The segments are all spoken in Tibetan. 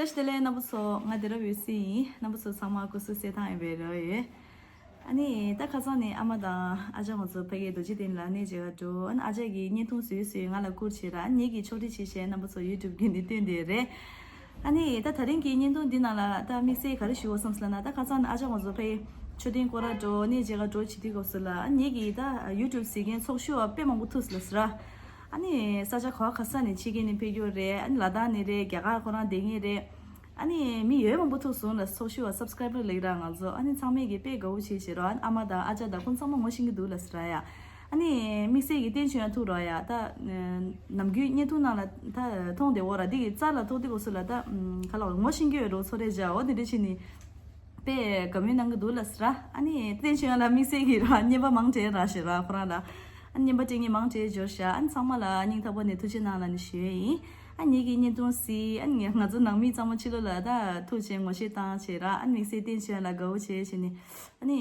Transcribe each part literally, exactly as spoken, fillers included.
བཀྲ་ཤིས་བདེ་ལེགས་རྣམ་པ་ཚོ། ང་དེ་རབ་འོད་ཟེར་ཡིན། རྣམ་པ་ཚོ་ཚང་མ་སྐུ་གཟུགས་གསལ་ཐང་ཡིན་པའི་རོགས་ཡོད། ཨ་ནི་ད་ཁ་སང་ནས་ཨ་མ་དང་ཨ་ཅག་ང་ཚོ་ཕ་གིའི་རྡོ་རྗེ་གདན་ལ་གནས་མཇལ་ག་འགྲོ། ཨ་ནི་ཨ་ཅག་གིས་བརྙན་ཐུང་བཟོས་བཟོས་ང་ལ་བསྐུར་བྱས་ར། ཨ་ནི་ངེད་ཀྱིས་ཕྱོགས་སྒྲིག་བྱས་བྱས་རྣམ་པ་ཚོ་ཡུ་ཊུབ་བརྒྱུད་ནས་བཏོན་བསྡད་རེད། ཨ་ནི་ད་ད་རིང་གི་བརྙན་ཐུང་འདི་ནང་ལ་ད་དམིགས་བསལ་ག་རེ་ཞུ་དགོས་བསམ་སོང་ལབ་ན། ད་ཁ་སང་ནས་ཨ་ཅག་ང་ཚོ་ཕ་གི་མཆོད་རྟེན་སྐོར་ར་འགྲོ་གནས་མཇལ་ག་འགྲོ་བྱེད་དུས་སྐབས་སུ་ལ། ཨ་ནི་ངེད་ཀྱིས་ད་ཡུ་ཊུབ་གཟིགས་མཁན་ཚོགས་ཞུགས་པ་དཔེ་མང་པོ་ཐུག་སོང་ལབ་ཟེར་ར། ཨ་ནི་ས་ཆ་ག་བ་ག་ས་ནས་ཕྱི་རྒྱལ་ནས་ཕེབས་ཡོད་རེད། ཨ་ནི་ལ་དྭགས་ནས་རེད། རྒྱ་གར་ཁོ་རང་བསྡད་མཁན་རེད། ཨ་ནི་མི་ཡོད་མང་པོ་ཐུག་སོང་ལ། ཚོགས་ཞུགས་པ་སབ་སི་ཀ་རའེ་བར་ལེགས་ར་ང་ཚོ། ཨ་ནི་ཚང་མས་ཀྱིས་དཔེ་དགའ་བོ་བྱས་བྱས་རོགས། ཨ་ནི་ཨ་མ་དང་ཨ་ཅག་དང་ཁོང་ཚང་མ་ངོ་ཤེས་ཀྱི་འདུག་ལབ་ཟེར་ར་ཡ། ཨ་ནི་དམིགས་བསལ་གྱི་བསྟན་ཆོས་ཡང་ཐུག་རོགས་ཡ། ད་ནམ་རྒྱུན་བརྙན་ཐུང་ནང་ལ་ད་མཐོང་བསྡད་ཡོད་ར། འདི་གི་རྩ་ལ་ཐོག་འདི་གོ་སུ་ལ་ད་ག་ལ་ངོ་ཤེས་ཀྱི་ཡོད་རོགས་ཚོ་རེད་བྱ། འོ་དེ་འདྲ་བྱས་ནི། དཔེ་དགའ་མོས་གནང་གི་འདུག་ལབ་ཟེར་ར། ཨ་ནི་བསྟན་ཆོས་ཡང་ལ་དམིགས་བསལ་གྱི་ར་རྔན་པ་མང་དྲགས་ར་ཞེས་ར་ཁོ་རང་ལ། ཨ་ནི་རྔན་པ་སྤྲད་མཁན་མང་དྲགས་འབྱོར་ཤག་ཨ་ནི་ཚང་མ་ལ་སྙིང་ཐག་པ་ནས་ཐུགས་རྗེ་གནང་ལབ་ནས་ཞུ་ཡས་ཡིན། ཨ་ནི་ངེད་ཀྱི་བརྙན་ཐུང་གཟིགས། ཨ་ནི་ང་ཚོ་ནང་མི་ཚང་མ་ཕྱི་ལོགས་ལ་ད་ཐུག་བྱས་ངོ་ཤེས་བཏང་བྱས་ར། ཨ་ནི་དམིགས་བསལ་བསྟན་ཆོས་ཡང་ལ་དགའ་བོ་བྱས་བྱས་ནས། ཨ་ནི་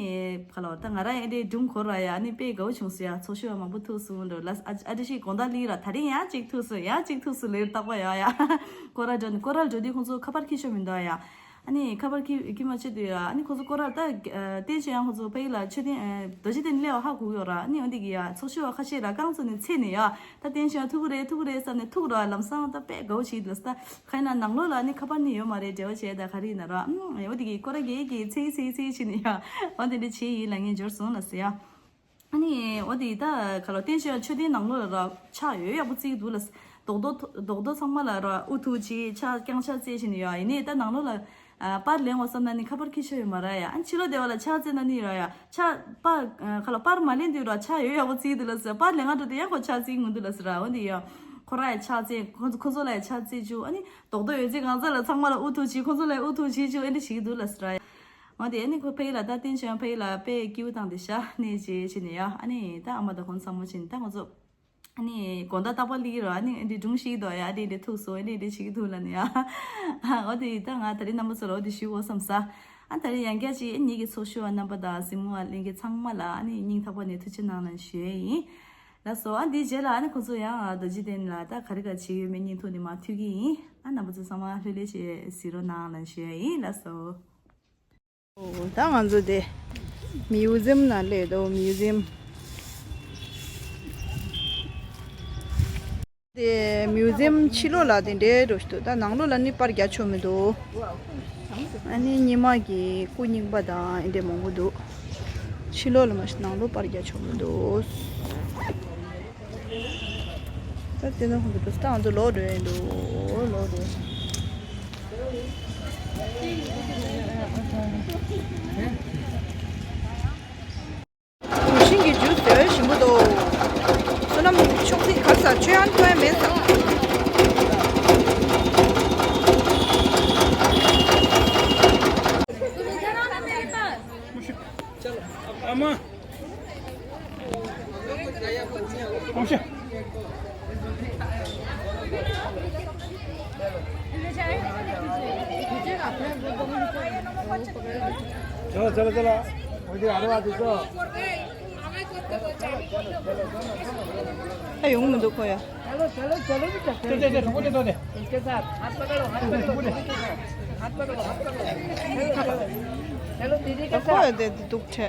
ག་ལ་བ་ད་ང་རང་ཨེ་འདྲའི་སྒྲུང་གོ་ར་ཡ། ཨ་ནི་དཔེ་དགའ་བོ་བྱུང་སོང་ཡ། ཚོགས་ཞུགས་པ་མང་པོ་ཐུག་སོང་འགྲོ་ལ། ཨ་ཨ་འདྲ་ཞིག་དགོང་དག་ལི་ར། ད་རིང་ཡང་གཅིག་ཐུག་སོང་ཡང་གཅིག་ཐུག་སོང་ལེར་བཏགས་པ་ཡ་ཡ། སྐོར་ར་འགྲོ་ནི་སྐོར་ར་འགྲོ་དུས་ཁོང་ཚོ་ཁ་པར་ཁྱེར་ཤོག་མི་འདུག་ཡ། ཨ་ནི་ཁ་པར་ཁྱེར་ཁྱེར་མ་བྱེད་དུས་ཡ། ཨ་ནི་ཁོ་ཚོ་སྐོར་ར་ད་བསྟན་ཆོས་ཡང་ཁོ་ཚོ་ཕ་གི་ལ་མཆོད་རྟེན་རྡོ་རྗེ་གདན་སླེབས་པ་ཧ་གོ་གི་ཡོད་ར། ཨ་ནི་འོན་ཏེ་གི་ཡ་ཚོགས་ཞུགས་པ་ཁ་ཤས་ར་རྐང་བཙུགས་ནས་འཚེར་ནས་ཡ། ད་བསྟན་ཆོས་ཡང་ཐུག་གི་རེད་ཐུག་གི་རེད་བསམ་ནས་ཐུག་ར། ལམ་སང་ད་དཔེ་དགའ་བོ་བྱེད་ལ་ས། ཁ་ཡིན་ན་ནང་ལོགས་ལ་ཨ་ནི་ཁ་པར་ནི་ཡོད་མ་རེད། འབྲེལ་བ་བྱས་ད་ག་རེ་ཡིན་ན་ར། ཨ་འོ་དེ་གི་སྐོར་ར་གི་གི་འཚེར་འཚེར་འཚེར་བྱེད་ནས་ཡ། འོ་དེ་འདྲ་བྱེད་ཡིན་ལབ་མཁན་འབྱོར་སོང་ལ་ཟེར་ཡ། ཨ་ནི་འོ་དེ་ད་ག་ལ་བསྟན་ཆོས་ཡང་མཆོད་རྟེན་ནང་ལོགས་ལ་ར་ཕྱག་ཡོད་ཡག་པོ་བརྩིགས་འདུག་ལ། རྡོག་རྡོག་རྡོག་རྡོག་ཚང་མ་ལ་ར་དབུ་ཐུག་བྱས་ཕྱག་རྐྱང་ཕྱག་བཙལ་བྱས་ནས་ཡ། ཡིན་ནའི་ད་ནང་ལོགས་ལ་ཨ་པར་ལེན་དགོས་བསམ་ན་ནི་ཁ་པར་ཁྱེར་ཤོག་ཡོད་མ་ར་ཡ། ཨ་ཕྱི་ལོགས་བསྡད་པ་ལ་ཕྱག་བཙལ་ན་ནི་ར་ཡ། ཕྱག་པར་ག་ལ་པར་མ་ལེན་དུས་ར་ཕྱག་ཡོད་ཡག་པོ་བརྩིགས་འདུག་ལ་ཟེར། པར་ལེན་ག་འགྲོ་དུས་ཡང་ཁོ་ཕྱག་བཙལ་གི་འདུག་ལ་ཟེར་ར། འོ་འདི་ཡ་ཁོ་ར་ཡ་ཕྱག་བཙལ། ཁོ་ཁོ་ཚོ་ལ་ཡ་ཕྱག་བཙལ་བཅུག་ཨ་ནི་རྡོག་རྡོག་ཡོད་ཚད་གང་ཚད་ལ་ཚང་མ་ལ་དབུ་ཐུག་བྱས། ཁོ་ཚོ་ལ་ཡ་དབུ་ཐུག་བྱས་བཅུག་ཨེ་འདྲ་བྱེད་ཀྱི་འདུག་ལ་ཟེར་ར་ཡ། འོ་དེ་ཨ་ནི་ཁོ་ཕ་གི་ལ་ད་བསྟན་ཆོས་ཡང་ཕ་གི་ལ་དཔེ་སྐྱིད་པོ་བཏང་དེ་ཤ་གནས་བྱས་བྱས་ནས་ཡ། ཨ་ནི་ད་ཨ་མ་དང་ཁོང་ཚང་མ་བྱས་ནས་ད་ང་ཚོ་ཨ་ནི་དགོང་དག་རྟག་པར་སླེབས་ཀྱི་རེད། ཨ་ནི་ཨེ་འདྲའི་སྒྲུང་བཤད་ཀྱི་འདུག་ཡ། ཨ་འདྲ་འདྲ་ཐུག་སོང་། ཨེ་འདྲ་འདྲ་བྱེད་ཀྱི་འདུག་ལབ་ནས་ཡ། འོ་དེ་ད་ང་ད་རེས་རྣམ་པ་ཚོ་ལ་འོ་དེ་ཞུ་དགོས་བསམ་ས། ཨ་ད་རེས་ཡང་བསྐྱར་ཅིག་ཨ་ངེད་ཀྱི་ཚོགས་ཞུགས་པ་རྣམ་པ་དང་གཟིགས་མོ་བ་ལྷན་རྒྱས་ཚང་མ་ལ་ཨ་ནི་སྙིང་ཐག་པ་ནས་ཐུགས་རྗེ་གནང་ལབ་ཞུ་ཡས་ཡིན། ལགས་སོ། ཨ་འདིའི་རྗེས་ལ་ཨ་ནི་ཁོང་ཚོ་ཡང་རྡོ་རྗེ་གདན་ལ་ད་ག་རེ་ག་བྱེད་ཡོད་མེད་བརྙན་ཐུང་འདི་མར་མཐུད་ཀྱི་ཡིན། ཨ་རྣམ་པ་ཚོ་ཚང་མ་ལྷོད་ལྷོད་བྱས་གཟིགས་རོགས་གནང་ལབ་ཞུ་ཡས་ཡིན། ལགས་སོ། ཨོ། ད་ང་ཚོ་དེ་མིའུ་ཛེམ་ནང་སླེབས་འདུག་མིའུ་ཛེམ། དེ་མིའུ་ཛེམ་ཕྱི་ལོགས་ལ་དེ་འདྲའི་འགྲོ་ཞིག་འདུག་ད་ནང་ལོགས་ལ་ནི་པར་རྒྱག་ཆོག་མི་འདུག་ཨ་ནི་སྔོན་མ་གི་སྐུ་རྙིང་པ་དང་ཨེ་འདྲ་མང་པོ་འདུག་ཕྱི་ལོགས་ལ་མ་གཞི་ནང་ལོགས་པར་རྒྱག་ཆོག་མི་འདུག་ད་དེ་ནས་ཁོང་ཚོ་འགྲོ་ས། ད་ང་ཚོ་ལོག་འགྲོ་ཡིན་འདུག་ལོག་འགྲོ། ཞིང་གི་ཇུས་ཟེར་ཞིམ་པོ་འདུག་བསོད་ནམས་མཆོག་སྲེད་ག་རེ་ཟ། ཆོས་ཡང་ཐོན་མེད་ཟ། ཨ་མ། ཨོ་ཤ། चलो चलो चलो। मुझे आलू आती तो। ཨ་ཡོང་མི་འདུག་ཁོ་ཡ། चलो चलो चलो भी चलते हैं। चल चल चल रुको दे दे। इसके साथ हाथ पकड़ो, हाथ पकड़ो, दीदी के साथ। हाथ पकड़ो, हाथ पकड़ो। चलो चलो। चलो दीदी के साथ। ཁོ་ཡ་དེ་འདུག་ཁྲེ།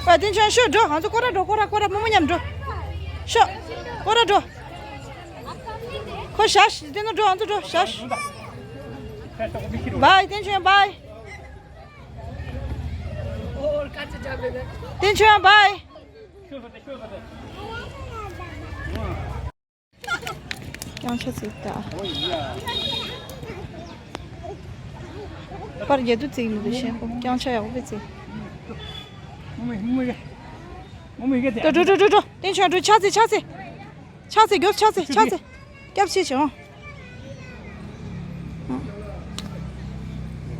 ཨ་དེ་ཆོ་ཤོག་འགྲོ། ང་ཚོ་སྐོར་ར་འགྲོ། སྐོར་ར་སྐོར་ར་མོ་མོ་མཉམ་འགྲོ། ཤོག་སྐོར་ར་འགྲོ། ཁོ་ཤ་ཤ་དེ་ནོ་འགྲོ། ང་ཚོ་འགྲོ་ཤ་ཤ། བའི་དེ་ཆོ་བའི། དེ་ཆོ་བའི། རྐྱང་ཆ་ཚིག་ད། པར་རྒྱལ་དུ་བརྩིགས་མི་འདུག་ཤེས་ཁོ་རྐྱང་ཆ་ཡག་པོ་བརྩིགས། འགྲོ་འགྲོ་འགྲོ་འགྲོ། ཏེན་ཆོན་འགྲོ། ཆ་ཚིག་ཆ་ཚིག་ཆ་ཚིག་མགྱོགས། ཆ་ཚིག་ཆ་ཚིག་སྐྱབས་ཆེ་ཆེ་འོང་།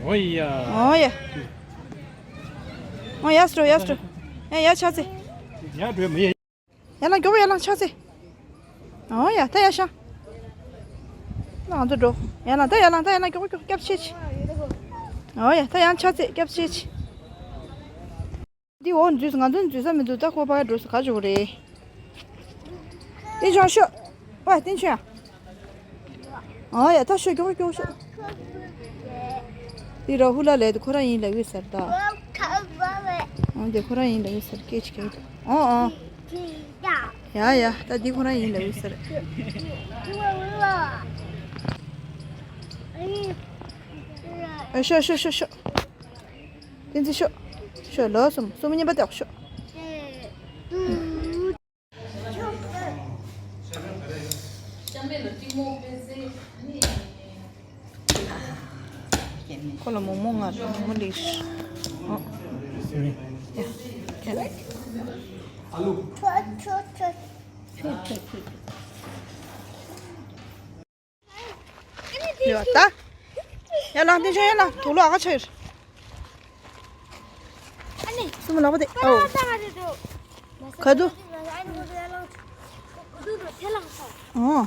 འོ་ཡ། འོ་ཡ། འོ་ཡ་སྤྲོ་ཡ་སྤྲོ། ཡ་ཡ་ཆ་ཚིག་ཡ་འགྲོ་མི་ཡ། ཡར་ལངས་མགྱོགས་པོ་ཡར་ལངས་ཆ་ཚེ། འོ་ཡ་ད་ཡར་ཤང་། ང་ཚོ་འགྲོ། ཡར་ལངས་ད་ཡར་ལངས་ད་ཡར་ལངས་མགྱོགས་པོ་མགྱོགས་པོ་སྐྱབས་ཆེ་ཆེ། འོ་ཡ་ད་ཡང་ཆ་ཚེ་སྐྱབས་ཆེ་ཆེ། འདི་འོ་འཛུལ་ང་ཚོ་འཛུལ་ས་མི་འདུག་ད་ཁོ་ཕ་ག་འགྲོ་ས་ག་འཇོག་རེད། ཏེན་ཆོན་ཤོག་ཝེ་ཏེན་ཆོན། ཨ་ཡ་ད་ཤོག་མགྱོགས་མགྱོགས་ཤོག་འདི་ར་ཧུ་ལ་ལས་དེ་ཁོ་རང་ཡིན་ལབ་ཡོད་ཟེར་ད། ཨ་འདི་ཁོ་རང་ཡིན་ལབ་ཡོད་ཟེར་སྐད་ཆ་གས་འདུག་ཨོ་ཨོ། ཡ་ཡ་ད་འདི་ཁོ་རང་ཡིན་ལབ་ཡོད་ཟེར། ཨ་ཤོག་ཤོག་ཤོག་ཤོག་བསྟན་འཛིན་ཤོག་ཤོག་ལོ་གསུམ་གསུམ་གཉིས་པ་ཏོག་ཤོག་ཁོ་ལ་མོག་མོག་ང་མོག་མོག་ལིག་ཨོ། ཡ། ཁྱེད། ལེ་བ་ད། ཡ་ལ་འདི་ཆོ་ཡ་ལ་དུག་ལོག་ཨ་ཁ་ཆོས། སུ་མ་ལག་པ་དེ་ཨོ། ག་དུ། ཨོ།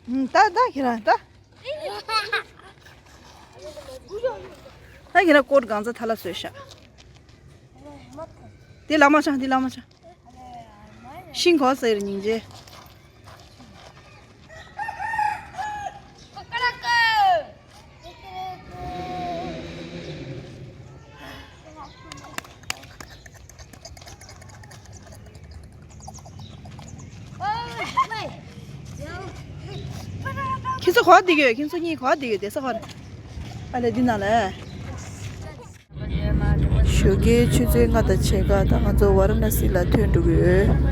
ད་ད་ཁྱེད་རང་ད། ད་ཁྱེད་རང་སྐོར་གང་ཚ་ཐ་ལ་བཟོས་ཤག་དེ་ལ་མ་ཆགས་དེ་ལ་མ་ཆགས། ཤིང་གོ་ཟེར་སྙིང་རྗེ། ཁྱེད་ཚོ་ག་པར་བསྡད་ཡོད། ཁྱེད་ཚོ་གཉིས་ག་པར་བསྡད་ཡོད། བསྡད་ས་ག་རེ། ཨ་ལས་འདི་ན་ལས། ཞོགས་ཀའི་ཆུ་ཚོད་ལྔ་དང་ཕྱེད་ཀ་ད་ང་ཚོ་ཝཱ་ར་ཎ་སི་ལ་ཐོན་འགྲོ་གི་ཡོད།